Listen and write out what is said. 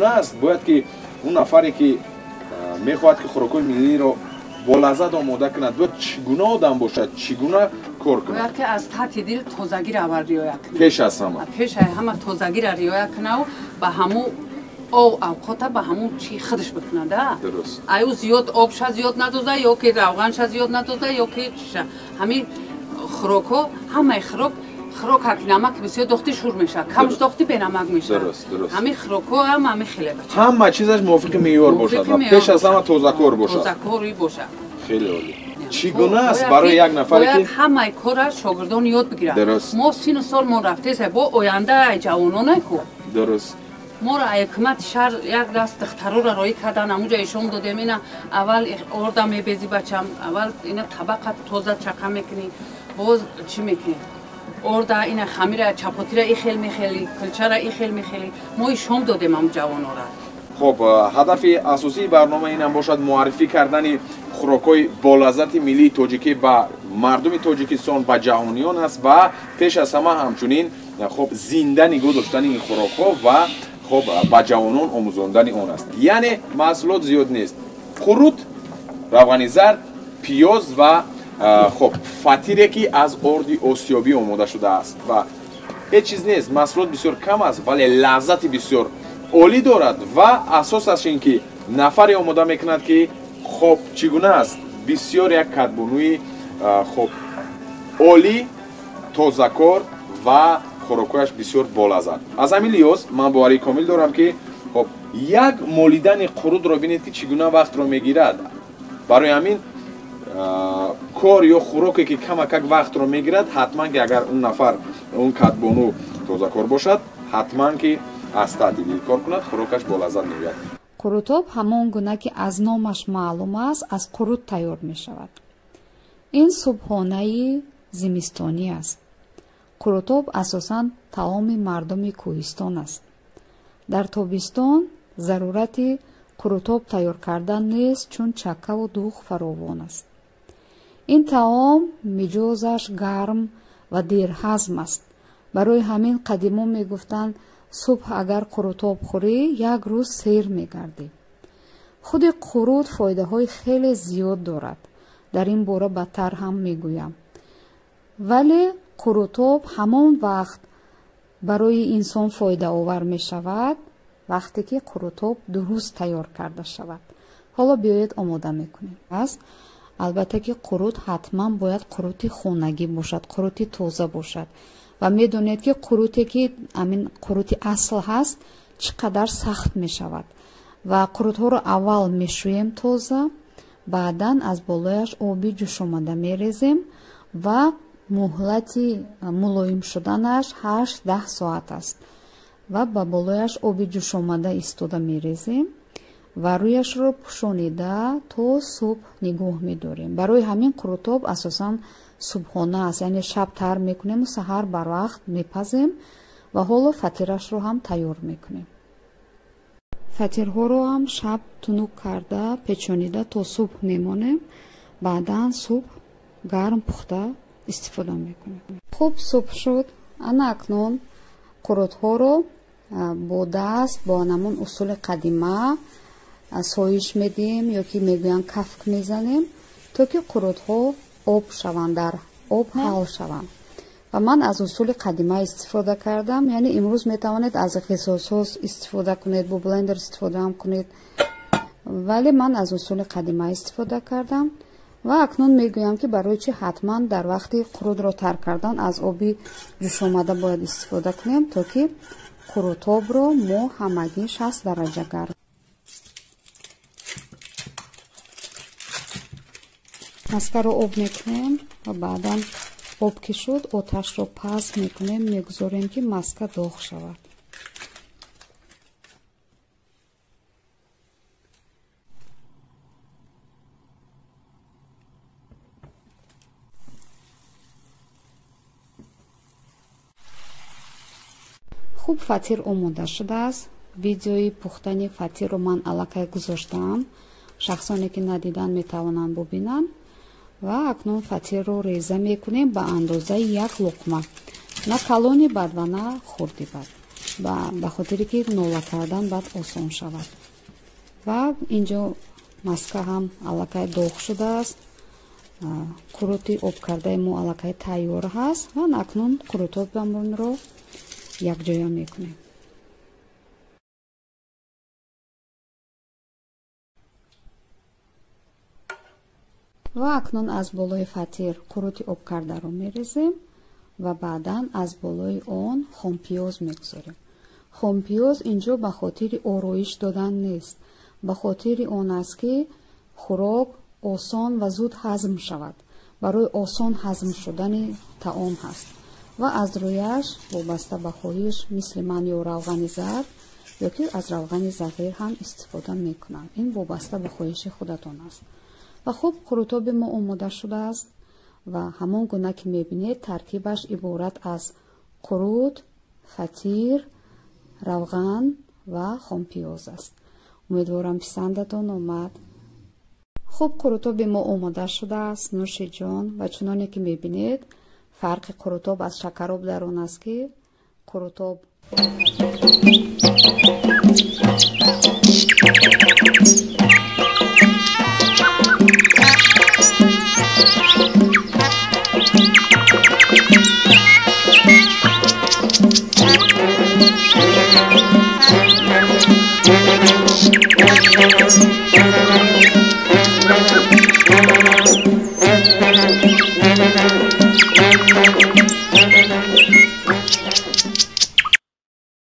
Чӣ гуна аст? Бояд ки он нафаре ки мехоҳад ки хӯрокҳои миллиро бо лаззат омода кунад, бояд чӣ гуна одам бошад, чӣ гуна кор кунад? Бояд ки аз таҳти дил тозагиро аввал риоя кунад. Пеш аз ҳама. Пеш аз ҳама тозагиро риоя кунаву ба ҳамун ов авқота ба ҳамун чи худаш бикунада. Дуруст. Аю зиёд обша зиёд надоза, ё ки равғанша зиёд надоза, ё ки чиша. Ҳамин хӯрокҳо, ҳамаи хӯрок ҳаки намак бисёр дохти, шур мешавад, камш дохти, бенамак мешавад. Дуруст, дуруст. Ҳамин хӯрокҳо ҳам ҳамин хеле, бача. Ҳама чизаш мувофиқи меъёр бошад ва пеш аз ҳама тозакор бошад. Тозакорӣ бошад. Хеле олӣ. Чӣ гуна аст барои як нафаре ки Бояд ҳамаи кора шогирдон ёд бигиранд. Мо сину солмон рафтеса, бо оянда ҷавононай ку. Моро ҳукумати шаҳр як даст духтароро роҳӣ кардан, ҳамунҷа ишон додем. Ина аввал орда мебези, бачам, аввал ина табақа тоза чақа мекунӣ, боз чӣ мекунӣ, орда, ина хамира, чапотира ихел мехели, кулчара ихел мехели. Мо ишон додем ҳамун ҷавонора. Хуб, ҳадафи асосии барнома инам бошад: муаррифӣ кардани хӯрокҳои болаззати миллии тоҷикӣ ба мардуми Тоҷикистон, ба ҷаҳониён аст ва пеш аз ҳама ҳамчунин, хуб, зинда нигоҳ доштани ин хӯрокҳо ва, хуб, ба ҷавонон омӯзондани он аст. Яъне маҳсулот зиёд нест: қурут, равғани зард, пиёз ва, хуб, фатире, ки аз орди осиёбӣ омода шудааст, ва ҳеҷ чиз нест. Маҳсулот бисёр кам аст, вале лаззати бисёр олӣ дорад ва асосаш ин ки нафаре омода мекунад, ки, хоб, чӣ гуна аст, бисёр як кадбонуи, хоб, олӣ, тозакор ва хӯрокҳояш бисёр болаззат. Аз ҳамин лиҳоз ман боварии комил дорам, ки, хоб, як молидани қурутро бинед, ки чӣ гуна вақтро мегирад. Барои ҳамин кор ё хӯроке, ки камакак вақтро мегирад, ҳатман ки агар он нафар, он кадбону тозакор бошад, ҳатман ки аз таҳти дил кор кунад, хӯрокаш болаззат меояд. Қурутоб ҳамон гуна ки аз номаш маълум аст, аз қурут тайёр мешавад. Ин субҳонаи зимистонӣ аст. Қурутоб асосан таоми мардуми кӯҳистон аст. Дар тобистон зарурати қурутоб тайёр кардан нест, чун чаккаву дӯғ фаровон аст. Ин таом миҷозаш гарм ва дерҳазм аст. Барои ҳамин қадимон мегуфтанд: субҳ агар қурутоб хӯрӣ, як рӯз сер мегардӣ. Худи қурут фоидаҳои хеле зиёд дорад, дар ин бора баъдтар ҳам мегӯям. Вале қурутоб ҳамон вақт барои инсон фоидаовар мешавад, вақте ки қурутоб дуруст тайёр карда шавад. Ҳоло биёед, омода мекунем. Аст, албатта, ки қурут ҳатман бояд қурути хонагӣ бошад, қурути тоза бошад. Ва медонед, ки қуруте, ки амин қурути асл ҳаст, чӣ қадар сахт мешавад. Ва қурутҳоро аввал мешӯем тоза, баъдан аз болояш оби ҷӯшомада мерезем ва муҳлати мулоим шуданаш 8-10 соат аст. Ва ба болояш оби ҷӯшомада истода мерезем ва рӯяшро пӯшонида то субҳ нигоҳ медорем. Барои ҳамин қурутоб асосан субҳона аст, яъне шаб тар мекунему саҳар барвақт мепазем. Ва ҳоло фатирашро ҳам тайёр мекунем. Фатирҳоро ҳам шаб тунук карда, печонида то субҳ мемонем, баъдан субҳ гарм пухта истифода мекунем. Хуб, субҳ шуд. Ана акнун қурутҳоро бо даст, бо ҳамон усули қадима соиш медиҳем, ё ки мегӯянд кафк мезанем, то ки қурутҳо об шаванд, дар об ҳал шаванд. Ва ман аз усули қадима истифода кардам, яъне имрӯз метавонед аз ғизосоз истифода кунед, бо блендер истифодаам кунед, вале ман аз усули қадима истифода кардам. Ва акнун мегӯям, ки барои чӣ ҳатман дар вақти қурутро тар кардан аз оби ҷӯшомада бояд истифода кунем, то ки қурутобро мо ҳамагӣ 60 дараҷа гарм. Маскаро об мекунем ва баъдан об ки шуд, оташро паст мекунем, мегузорем, ки маска доғ шавад. Хуб, фатир омода шудааст. Видеои пухтани фатирро ман аллакай гузоштаам, шахсоне ки надидан, метавонанд бубинанд. Ва акнун фатирро реза мекунем ба андозаи як луқма, на калони бад ва на хурди бад. ба хотире ки нола кардан баъд осон шавад. Ва инҷо маска ҳам аллакай доғ шудааст. Қурути обкардаи мо аллакай тайёр ҳаст ва акнун қурутобамонро якҷоя мекунем. Ва акнун аз болои фатир қурути обкардаро мерезем ва баъдан аз болои он хомпиёз мегузорем. Хомпиёз инҷо ба хотири ороиш додан нест, ба хотири он аст ки хӯрок осон ва зуд ҳазм шавад. Барои осон ҳазм шудани таом ҳаст. Ва аз рӯяш вобаста ба хоҳиш мисли ман ё равғани зард ё ки аз равғани зағир ҳам истифода мекунам. Ин вобаста ба хоҳиши худатон аст. Ва хуб, қурутоби мо омода шудааст ва ҳамон гуна ки мебинед таркибаш иборат аз қурут, фатир, равған ва хомпиёз аст. Умедворам писандатон омад. Хуб, қурутоби мо омода шудааст, нӯши ҷон. Ва чуноне ки мебинед фарқи қурутоб аз шакароб дар он аст ки қурутоб